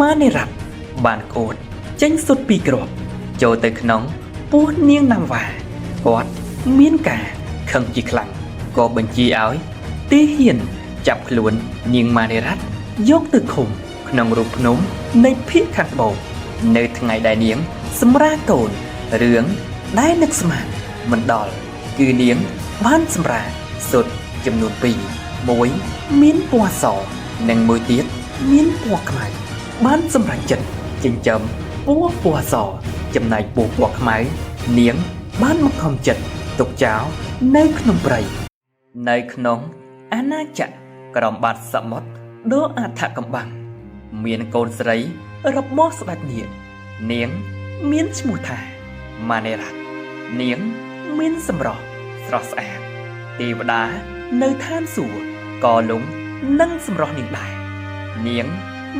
ម៉ានីរ៉ាត់បានក្អួតចេញសុទ្ធពីរគ្រាប់ចូលទៅក្នុងពោះនាងណាំវ៉ាគាត់មានការខឹងជាខ្លាំងក៏បញ្ជាឲ្យទីហ៊ានចាប់ខ្លួននាងម៉ានីរ៉ាត់យកទៅឃុំក្នុងរូបភ្នំនៃភាគខាងត្បូងនៅថ្ងៃដែលនាងសម្រាលកូនរឿងដែលនឹកស្មានមិនដល់គឺនាងបានសម្រាលសុទ្ធចំនួន2មួយមានពណ៌សនិងមួយទៀតមានពណ៌ខ្មៅបានសម្រេចចិត្តចិញ្ចឹមពស់ពណ៌សចំណែកពស់ពណ៌ខ្មៅនាងបានបង្ខំចិត្តទុកចោលនៅក្នុងព្រៃនៅក្នុងអាណាចក្រក្រំបាតសមុទ្រដ៏អថកំបាំងមានកូនស្រីរបស់ស្ដេចនាគនាងមានឈ្មោះថាម៉ានេរ៉ាត់នាងមានសម្រស់ស្រស់ស្អាតទេវតានៅឋានសួគ៌ក៏លងនឹងសម្រស់នាងដែរនាង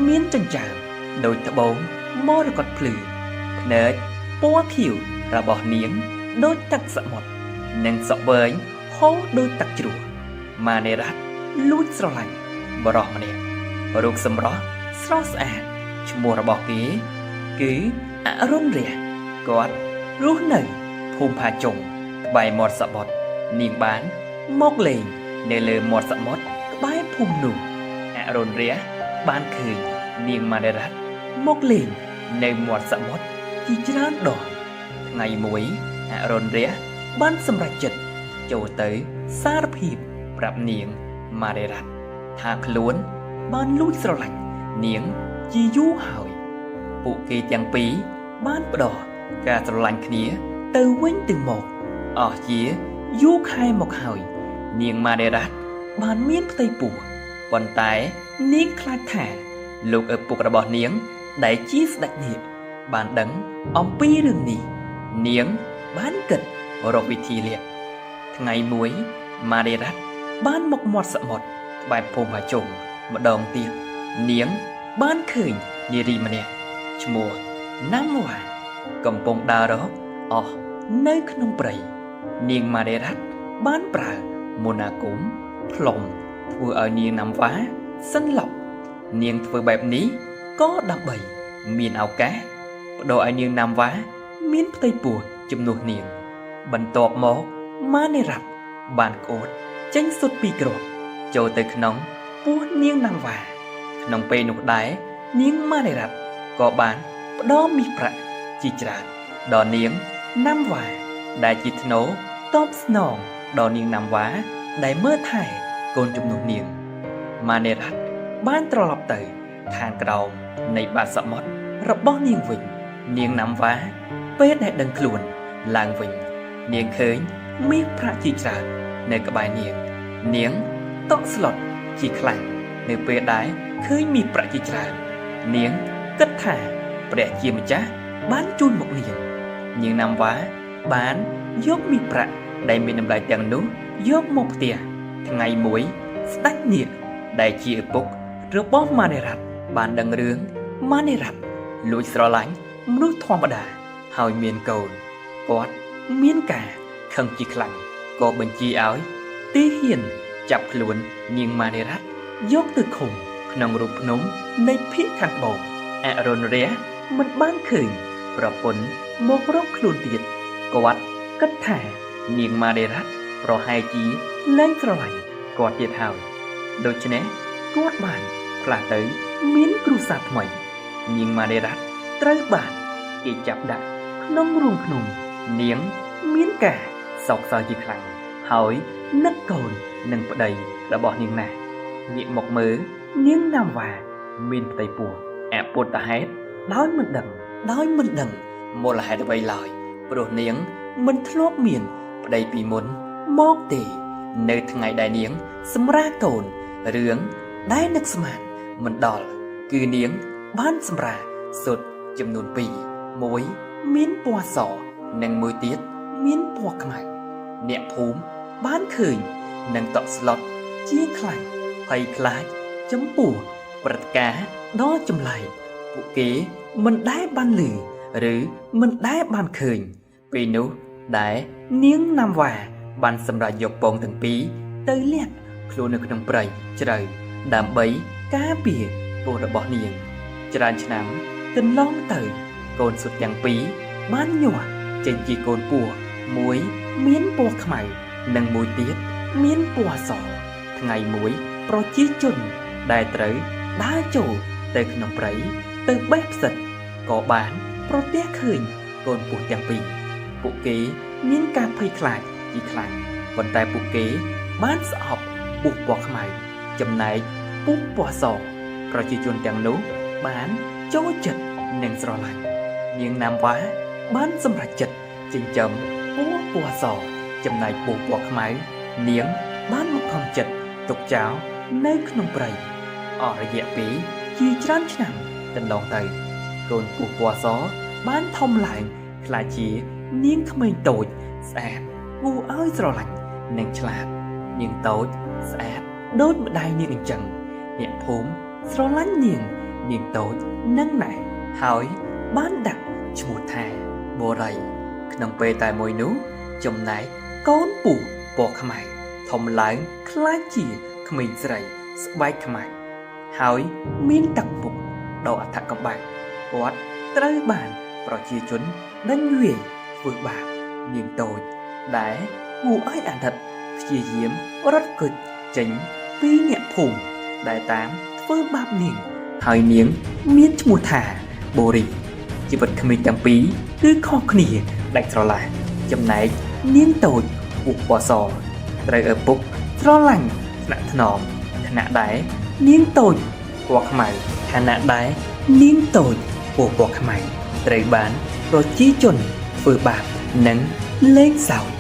មានចិញ្ចើមដូចត្បូងមរកតភ្លឺភ្នែកពណ៌ខៀវរបស់នាងដូចទឹកសមុទ្រនិងសក់វែងហូរដូចទឹកជ្រោះម៉ានេរ៉ាត់លួចស្រឡាញ់បរោះម្នាក់រូបសម្រស់ស្រស់ស្អាតឈ្មោះរបស់គេគឺអរុណរះគាត់រស់នៅភូមិផាចុងក្បែរមាត់សមុទ្រនាងបានមកលេងនៅលើមាត់សមុទ្រក្បែរភូមិនោះអរុណរះបានឃើញនាងម៉ានេរ៉ាត់មកលេងនៅមាត់សមុទ្រជាច្រើនដងថ្ងៃមួយអរុណរះបានសម្រេចចិត្តចូលទៅសារភាពប្រាប់នាងម៉ានេរ៉ាត់ថាខ្លួនបានលួចស្រឡាញ់នាងជាយូរហើយពួកគេទាំងពីរបានផ្ដោះការស្រឡាញ់គ្នាទៅវិញទៅមកអស់ជាយូរខែមកហើយនាងម៉ានេរ៉ាត់បានមានផ្ទៃពោះប៉ុន្តែនាងខ្លាចថាលោកឪពុករបស់នាងដែលជាស្ដេចនាគបានដឹងអំពីរឿងនេះនាងបានគិតរកវិធីលាក់ថ្ងៃមួយម៉ានេរ៉ាត់បានមកមាត់សមុទ្រក្បែរភូមិផាជុងម្ដងទៀតនាងបានឃើញនារីម្នាក់ឈ្មោះណាំវ៉ាកំពុងដើររកអស់នៅក្នុងព្រៃនាងម៉ានេរ៉ាត់បានប្រើមន្តអាគមផ្លុំធ្វើឲ្យនាងណាំវ៉ាសន្លប់នាងធ្វើបែបនេះក៏ដើម្បីមានឱកាសបដូរឲ្យនាងណាំវ៉ាមានផ្ទៃពោះជំនួសនាងបន្ទាប់មកម៉ានេរ៉ាត់បានក្អួតចេញសុទ្ធពីរគ្រាប់ចូលទៅក្នុងពោះនាងណាំវ៉ាក្នុងពេលនោះដែរនាងម៉ានេរ៉ាត់ក៏បានផ្ដល់មាសប្រាក់ជាច្រើនដល់នាងណាំវ៉ាដែលជាធ្នូតបស្នងដល់នាងណាំវ៉ាដែលមើលថែកូនជំនួសនាងម៉ានេរ៉ាត់បានត្រឡប់ទៅខាងក្រោមនៃបាតសមុទ្ររបស់នាងវិញនាងណាំវ៉ាពេលដែលដឹងខ្លួនឡើងវិញនាងឃើញមាសប្រាក់ជាច្រើននៅក្បែរនាងនាងតក់ស្លុតជាខ្លាំងនៅពេលដែលឃើញមាសប្រាក់ជាច្រើននាងគិតថាព្រះជាម្ចាស់បានជូនមកនាងនាងណាំវ៉ាបានយកមាសប្រាក់ដែលមានតម្លៃទាំងនោះយកមកផ្ទះថ្ងៃមួយស្ដេចនាគដែលជាឪពុករបស់ម៉ានេរ៉ាត់បានដឹងរឿងម៉ានេរ៉ាត់លួចស្រឡាញ់មនុស្សធម្មតាហើយមានកូនគាត់មានការខឹងជាខ្លាំងក៏បញ្ជាឲ្យទីហ៊ានចាប់ខ្លួននាងម៉ានេរ៉ាត់យកទៅឃុំក្នុងរូបភ្នំនៃភាគខាងត្បូងអរុណរះមិនបានឃើញប្រពន្ធមករកខ្លួនទៀតគាត់គិតថានាងម៉ានេរ៉ាត់ប្រហែលជាលែងស្រឡាញ់គាត់ទៀតហើយដូច្នេះគាត់បានផ្លាស់ទៅមានគ្រួសារថ្មីនាងម៉ានេរ៉ាត់ត្រូវបានគេចាប់ដាក់ក្នុងរូងភ្នំនាងមានការសោកសៅជាខ្លាំងហើយនឹកកូននិងប្តីរបស់នាងណាស់ងាកមកមើលនាងណាំវ៉ាមានផ្ទៃពោះអពុទ្ធហេតុដោយមិនដឹងដោយមិនដឹងមូលហេតុអ្វីឡើយព្រោះនាងមិនធ្លាប់មានប្តីពីមុនមកទេនៅថ្ងៃដែលនាងសម្រាលកូនរឿងដែលនឹកស្មានមិនដល់គឺនាងបានសម្រាលសុទ្ធចំនួន2មួយមានពណ៌សនិងមួយទៀតមានពណ៌ខ្មៅអ្នកភូមិបានឃើញនិងតក់ស្លុតជាខ្លាំងភ័យខ្លាចចំពោះព្រឹត្តិការណ៍ដ៏ចម្លែកពួកគេមិនដែលបានឮឬមិនដែលបានឃើញពេលនោះដែលនាងណាំវ៉ាបានសម្រេចយកពងទាំងពីរទៅលាក់ខ្លួននៅក្នុងព្រៃជ្រៅដើម្បីការពារពោះរបស់នាង ច្រើនឆ្នាំកន្លងទៅ កូនស៊ុតទាំងពីរបានញាស់ចេញជាកូនពស់មួយមានពណ៌ខ្មៅនិងមួយទៀតមានពណ៌សថ្ងៃមួយប្រជាជនដែលត្រូវដើរចូលទៅក្នុងព្រៃទៅបេះផ្សិតក៏បានប្រទះឃើញកូនពស់ទាំងពីរពួកគេមានការភ័យខ្លាចជាខ្លាំងប៉ុន្តែពួកគេបានស្អប់ពស់ពណ៌ខ្មៅចំណែកពស់ពណ៌សប្រជាជនទាំងនោះបានចូលចិត្តនិងស្រឡាញ់នាងណាំវ៉ាបានសម្រេចចិត្តចិញ្ចឹមពស់ពណ៌សចំណែកពស់ពណ៌ខ្មៅនាងបានបង្ខំចិត្តទុកចោលនៅក្នុងព្រៃអស់រយៈពេលជាច្រើនឆ្នាំកន្លងទៅកូនពស់ពណ៌សបានធំឡើងក្លាយជានាងក្មេងតូចស្អាតគួរឲ្យស្រឡាញ់និងឆ្លាតនាងតូចស្អាតដូចម្ដាយនាងអញ្ចឹងអ្នកភូមិស្រឡាញ់នាងនាងតូចនិងណែហើយបានដាក់ឈ្មោះថាបូរីក្នុងពេលតែមួយនោះចំណែកកូនពស់ពណ៌ខ្មៅធំឡើងក្លាយជាក្មេងស្រីស្បែកខ្មៅហើយមានទឹកមុខដ៏អថកំបាំងគាត់ត្រូវបានប្រជាជនដេញវាយធ្វើបាបនាងតូចដែលគួរឲ្យអាណិតព្យាយាមរត់គេចចេញពីអ្នកភូមិដែលតាមធ្វើបាបនាងហើយនាងមានឈ្មោះថាបូរីជីវិតក្មេងទាំងពីរគឺខុសគ្នាដាច់ស្រឡះចំណែកនាងតូចពស់ពណ៌សត្រូវឪពុកស្រឡាញ់ថ្នាក់ថ្នមខណៈដែលនាងតូចពណ៌ខ្មៅខណៈដែលនាងតូចពស់ពណ៌ខ្មៅត្រូវបានប្រជាជនធ្វើបាបនិងលេងសើច។